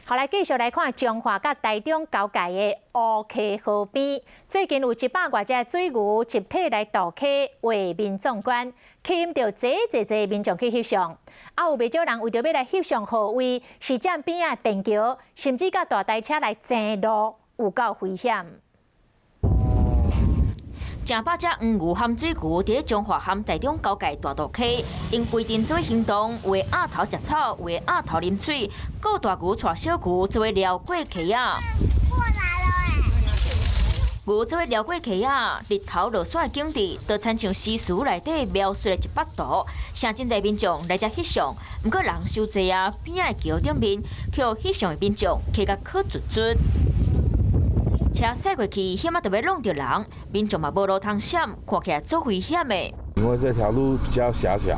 好，來繼續來看彰化佮台中交界的烏溪河邊，最近有100外隻水牛集體來渡溪，畫面壯觀，吸引著濟濟濟民眾去翕相。啊，有袂少人為著欲來翕相號位，是佔邊仔便橋，甚至佮大台車來爭路，有夠危險。成百隻黃牛和水牛佇咧彰化和台中交界大肚溪，𪜶規陣做伙行動，有的挾頭食草，有的挾頭啉水，閣有大牛帶小牛做伙撩過溪仔。過來了欸！牛做伙撩過溪仔，日頭落山的景致，就親像詩詞內底描述的一幅圖。誠濟民眾來遮翕相，毋過人傷濟啊，邊仔的橋頂面，予翕相的民眾騎共靠蹙蹙。車駛過去，險仔著欲挵著人，民眾嘛無路通閃，看起來足危險的。因為這條路比較狹小，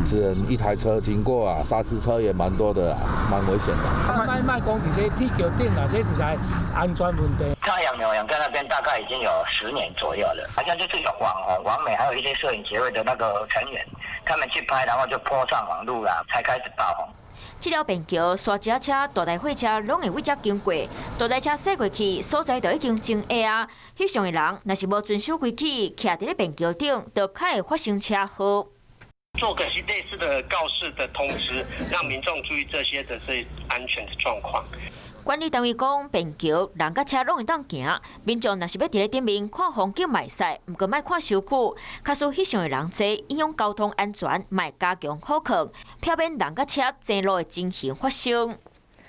只能一台車經過啊，砂石車也蠻多的，蠻危險的。莫莫講佇咧鐵橋頂啊，這是在安全問題。他養牛羊在那邊大概已經有10年左右了，好像就是有網紅、網美，還有一些攝影協會的那個成員，他們去拍，然後就 po 上網路啦，才開始爆紅。這條便橋，沙石車、大台貨車攏會對遮經過。大台車駛過去，所在就已經真狹啊。翕相的人若是無遵守規矩，徛佇咧便橋頂，就較會發生車禍。做個類似的告示的通知，讓民眾注意這些的這安全的狀況。管理單位講，便橋人佮車攏會當行，民眾若是欲佇咧頂面看風景嘛會使，毋過莫看傷久，假使翕相的人濟，影響交通安全，嘛會加強好抗，避免人佮車爭路的情形發生。